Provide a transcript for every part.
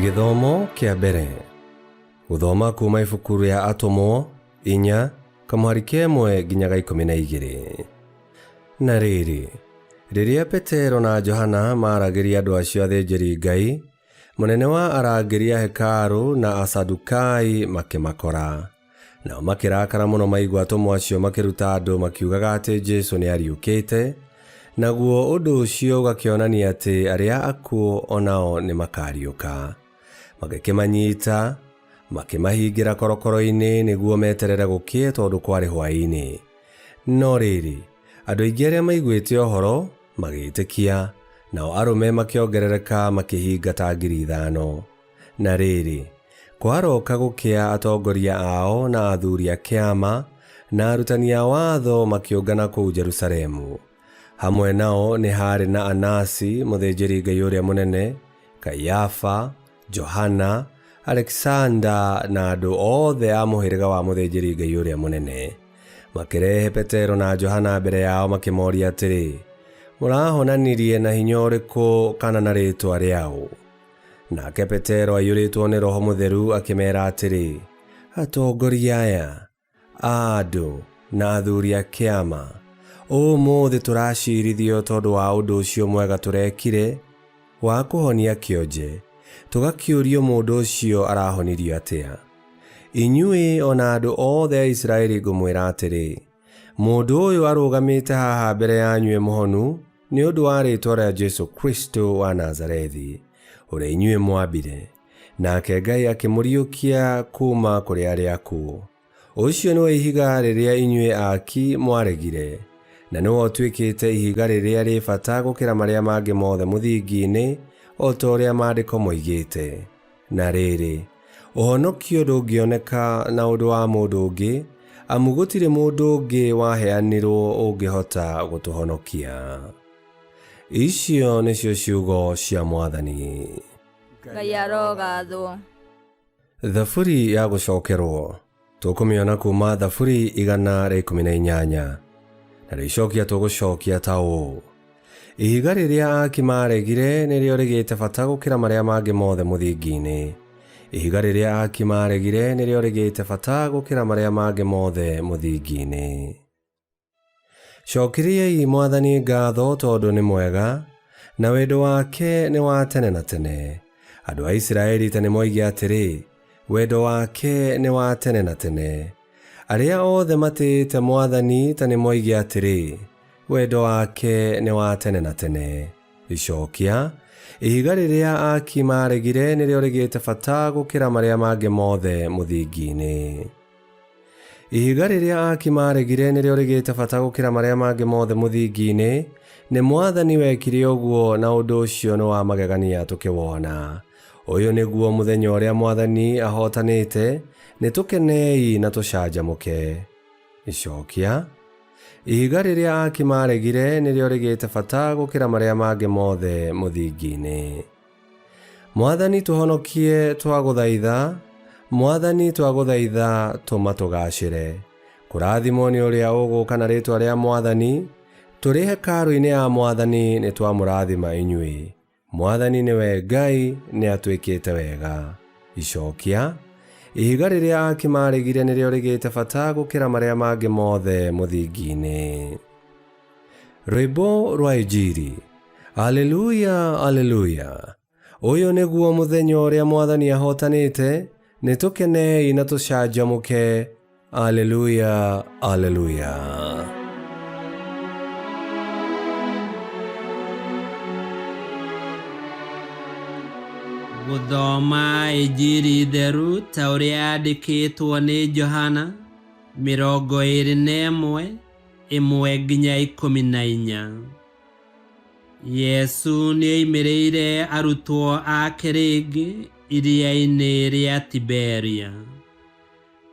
Gĩthomo kĩa mbere. Gũthoma kuma ibuku rĩa Atũmwo 4 kamũhari ka ĩmwe nginya ga 12. Na rĩrĩ, rĩrĩa Petero na Johana maaragĩria andũ acio athĩnjĩri-Ngai, mũnene wa arangĩri a hekarũ na Asadukai makĩmakora. Nao makĩrakara mũno maigua atũmwo acio makĩruta andũ makiugaga atĩ Jesu nĩ ariũkĩte, naguo ũndũ ũcio ũgakĩonania atĩ arĩa akuũ o nao nĩ makariũka. Magĩkĩmanyita, makĩmahingĩra korokoro-inĩ nĩguo meterere gũkĩe tondũ kwarĩ hwaĩ-inĩ. No rĩrĩ, andũ aingĩ arĩa maiguĩte ũhoro magĩĩtĩkia, nao arũme makĩongerereka makĩhinga ta 5,000. Na rĩrĩ, kwaroka gũkĩa atongoria ao na athuri a kĩama na arutani a watho makĩũngana kũu Jerusalemu. Hamwe nao nĩ haarĩ na Anasi mũthĩnjĩri-Ngai ũrĩa mũnene, Kaiafa, Johana, Alekisanda na andũ othe a mũhĩrĩga wa mũthĩnjĩri-Ngai ũrĩa mũnene. Makĩrehe Petero na Johana mbere yao makĩmoria atĩrĩ, Mũrahonanirie na hinya ũrĩkũ kana na rĩĩtwa rĩaũ? Nake Petero aiyũrĩtwo nĩ Roho Mũtheru akĩmeera atĩrĩ, Atongoria aya a andũ na athuri a kĩama, ũmũthĩ tũraciirithio tondũ wa ũndũ ũcio mwega tũrekire wa kũhonia kĩonje, tũgakĩũrio mũndũ ũcio arahonirio atĩa. Inyuĩ o na andũ othe a Isiraeli ngũmwĩra atĩrĩ, mũndũ ũyũ arũgamĩte haha mbere yanyu e mũhonu nĩ ũndũ wa rĩĩtwa rĩa Jesu Kristo wa Nazarethi, ũrĩa inyuĩ mwambire, nake Ngai akĩmũriũkia kuuma kũrĩ arĩa akuũ. Ũcio nĩwe ihiga rĩrĩa inyuĩ aaki mwaregire, na nĩwe ũtuĩkĩte ihiga rĩrĩa rĩ bata gũkĩra marĩa mangĩ mothe mũthingi-inĩ, o ta ũrĩa maandĩko moigĩte. Na rĩrĩ, ũhonokio ndũngĩoneka na ũndũ wa mũndũ ũngĩ, amu gũtirĩ mũndũ ũngĩ waheanirwo ũngĩhota gũtũhonokia. Icio nĩcio ciugo cia Mwathani. Ngai arogathwo. Thaburi ya gũcokerwo tũkũmĩona kuma Thaburi 118, na rĩcokia tũgũcokia ta ũũ: Ihiga rĩrĩa aaki maaregire nĩrĩo rĩgĩte bata gũkĩra marĩa mangĩ mothe mũthingi-inĩ. Ihiga rĩrĩa aaki maaregire nĩrĩo rĩgĩte bata gũkĩra marĩa mangĩ mothe mũthingi-inĩ. Cokeriai Mwathani ngatho tondũ nĩ mwega, na wendo wake nĩ wa tene na tene. Andũ a Isiraeli ta nĩmoige atĩrĩ, wendo wake nĩ wa tene na tene. Arĩa othe matĩĩte Mwathani ta nĩmoige atĩrĩ, wendo wake nĩ wa tene na tene. Icokia, ihiga rĩrĩa aaki maaregire nĩrĩo rĩgĩte bata gũkĩra marĩa mangĩ mothe mũthingi-inĩ. Ihiga rĩrĩa aaki maaregire nĩrĩo rĩgĩte bata gũkĩra marĩa mangĩ mothe mũthingi-inĩ. Nĩ Mwathani wekire ũguo, na ũndũ ũcio nĩ wa magegania tũkĩwona. Ũyũ nĩguo mũthenya ũrĩa Mwathani ahootanĩte, nĩtũkenei na tũcanjamũke. Icokia, ihiga rĩrĩa aaki maaregire nĩrĩo rĩgĩte bata gũkĩra marĩa mangĩ mothe mũthingi-inĩ. Mwathani tũhonokie twagũthaitha, Mwathani twagũthaitha tũma tũgaacĩre. Kũrathimwo nĩ ũrĩa ũgũka na rĩĩtwa rĩa Mwathani, tũrĩ hekarũ-inĩ ya Mwathani nĩ twamũrathima inyuĩ. Mwathani nĩwe Ngai nĩ atwĩkĩte wega. Icokia, ihiga rĩrĩa aaki maaregire nĩrĩo rĩgĩte bata gũkĩra marĩa mangĩ mothe mũthingi-inĩ. Rwĩmbo rwa Injiri. Aleluya, aleluya. Ũyũ nĩguo mũthenya ũrĩa Mwathani ahootanĩte, nĩtũkenei na tũcanjamũke. Aleluya, aleluya. Gũthoma Injiri theru ta ũrĩa yandĩkĩtwo nĩ Johana 21 1-14. Yesu nĩoimĩrĩire arutwo ake rĩngĩ iria-inĩ rĩa Tiberia.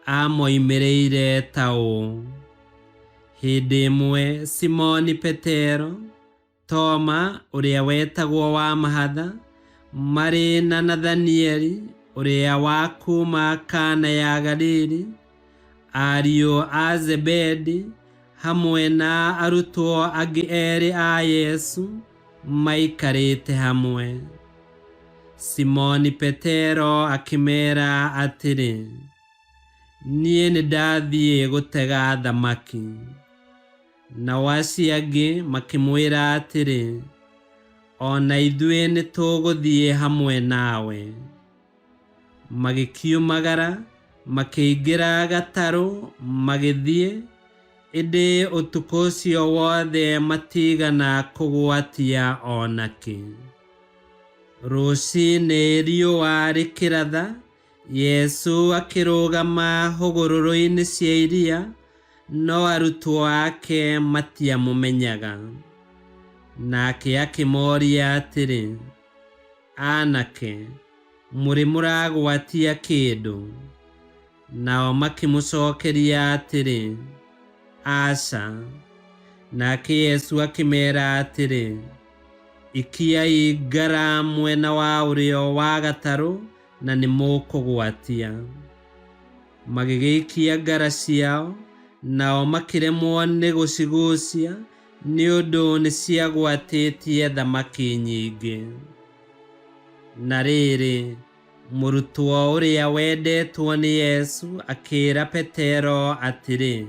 Amoimĩrĩire ta ũũ: Hĩndĩ ĩmwe Simoni Petero, Toma ũrĩa wetagwo wa mahatha, marĩ na Nathanieli ũrĩa wa kuuma Kana ya Galili, ariũ a Zebedi, hamwe na arutwo angĩ erĩ a Yesu maikarĩte hamwe. Simoni Petero akĩmeera atĩrĩ, Niĩ nĩndathiĩ gũtega thamaki. Nao acio angĩ makĩmwĩra atĩrĩ, O na ithuĩ nĩtũgũthiĩ hamwe nawe. Magĩkiumagara, makĩingĩra gatarũ, magĩthiĩ, ĩndĩ ũtukũ ũcio wothe matiigana kũgwatia o nakĩ. Rũcinĩ riũa rĩkĩratha, Yesu akĩrũgama hũgũrũrũ-inĩ cia iria, no arutwo ake matiamũmenyaga. Nake akĩmoria atĩrĩ, Anake, mũrĩ mũragwatia kĩndũ? Nao makĩmũcokeria atĩrĩ, Aca. Nake Yesu akĩmera atĩrĩ, Ikiai ngara mwena wa ũrĩo wa gatarũ na nĩmũkũgwatia. Magĩgĩikia ngara ciao, nao makĩremwo nĩ gũcigucia nĩ ũndũ nĩciagwatĩtie thamaki nyingĩ. Na rĩrĩ, mũrutwo ũrĩa wendetwo nĩ Yesu akĩĩra Petero atĩrĩ,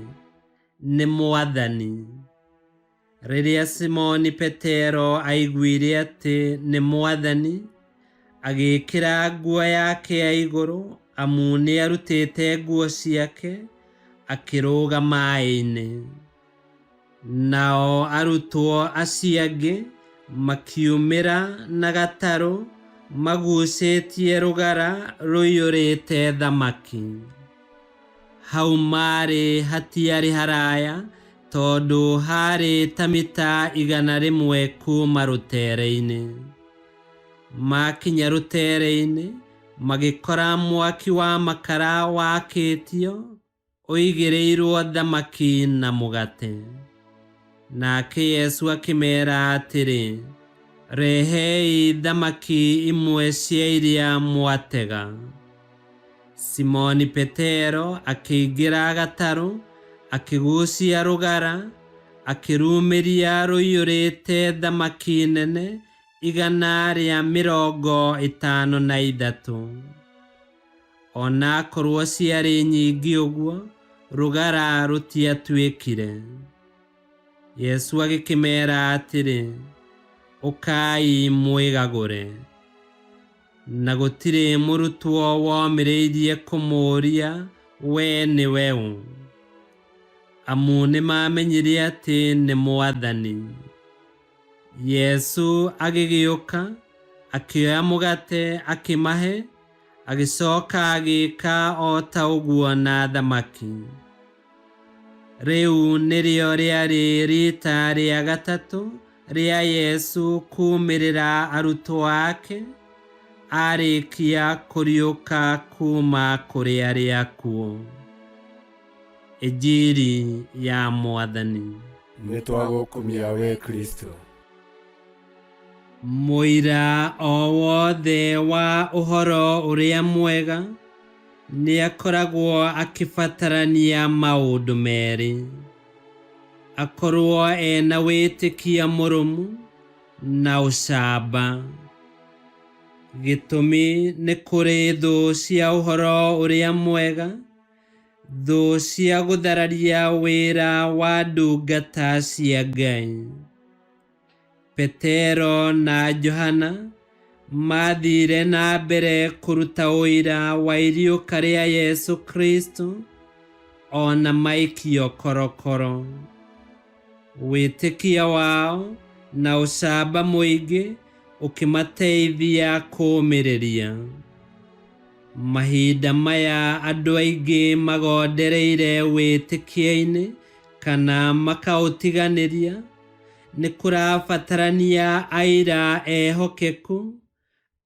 Nĩ Mwathani. Rĩrĩa Simoni Petero aiguire atĩ nĩ Mwathani, agĩĩkĩra nguo yake ya igũrũ, amu nĩarutĩte nguo ciake, akĩrũga maĩ-inĩ. Nao arutwo acio angĩ makiumĩra na gatarũ magucĩtie rũgara rũiyũrĩte thamaki. Hau maarĩ hatiarĩ haraya tondũ haarĩ ta mita 100 kuuma rũteere-inĩ. Maakinya rũteere-inĩ, magĩkora mwaki wa makara wakĩtio ũigĩrĩirwo thamaki na mũgate. Nake Yesu akĩmeera atĩrĩ, Rehei thamaki imwe cia iria mwatega. Simoni Petero akĩingĩra gatarũ, akĩgucia rũgara, akĩrumĩria rũiyũrĩte thamaki nene 153. O na akorwo ciarĩ nyingĩ ũguo, rũgara rũtiatuĩkire. Yesu agĩkĩmeera atĩrĩ, Ũkai mwĩgagũre. Na gũtirĩ mũrutwo womĩrĩirie kũmũũria, Wee nĩwe ũ? Amu nĩmamenyire atĩ nĩ Mwathani. Yesu agĩgĩũka, akĩoya mũgate akĩmahe, agĩcoka agĩka o ta ũguo na thamaki. Rĩu nĩrĩo rĩarĩ riita rĩa gatatũ rĩa Yesu kuumĩrĩra arutwo ake arĩkia kũriũka kuuma kũrĩ arĩa akuũ. Injiri ya Mwathani. Nĩtwagũkumia we Kristo. Mũira o wothe wa ũhoro ũrĩa mwega nĩakoragwo akĩbatarania maũndũ merĩ, akorwo ena wĩtĩkio mũrũmu na ũcamba. Gĩtũmi nĩ kũrĩ thũ cia ũhoro ũrĩa mwega, thũ cia gũthararia wĩra wa ndungata cia Ngai. Petero na Johana maathire na mbere kũruta ũira wa iriũka rĩa Yesu Kristo o na maikio korokoro. Wĩtĩkio wao na ũcamba mũingĩ ũkĩmateithia kũũmĩrĩria. Mahinda maya andũ aingĩ magondereire wĩtĩkio-inĩ kana makaũtiganĩria, nĩ kũrabatarania aira ehokeku,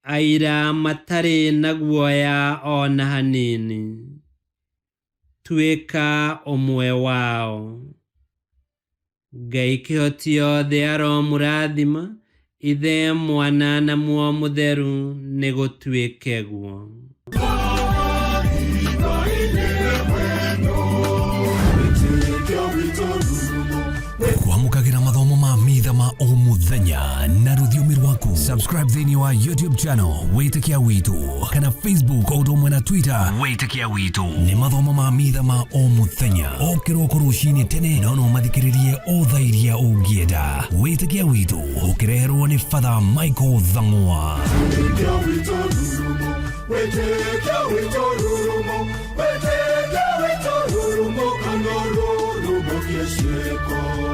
aira matarĩ na guoya o na hanini. Tuĩka ũmwe wao. Ngai kĩhoti othe aromũrathima, Ithe, Mwana na Muoyo Mũtheru, nĩ gũtuĩke guo. Kwamũkagĩra mathomo ma mitha ma o mũthenya. Mũthenya na rũthiomi rwaku. Subscribe thĩinĩ wa YouTube channel Wĩtĩkia Witũ kana Facebook o ũndũ ũmwe na Twitter Wĩtĩkia Witũ. Nĩ mathomo ma mitha ma o mũthenya o kĩroko rũcinĩ tene no no mathikĩrĩrie o thaa iria ũngĩenda. Wĩtĩkia Witũ ũkĩreherwo nĩ Father Michael Thang'wa. Wĩtĩkia witũ rurumo, wĩtĩkia witũ rurumo, wĩtĩkia witũ rurumo, kana rurumo kĩciĩko.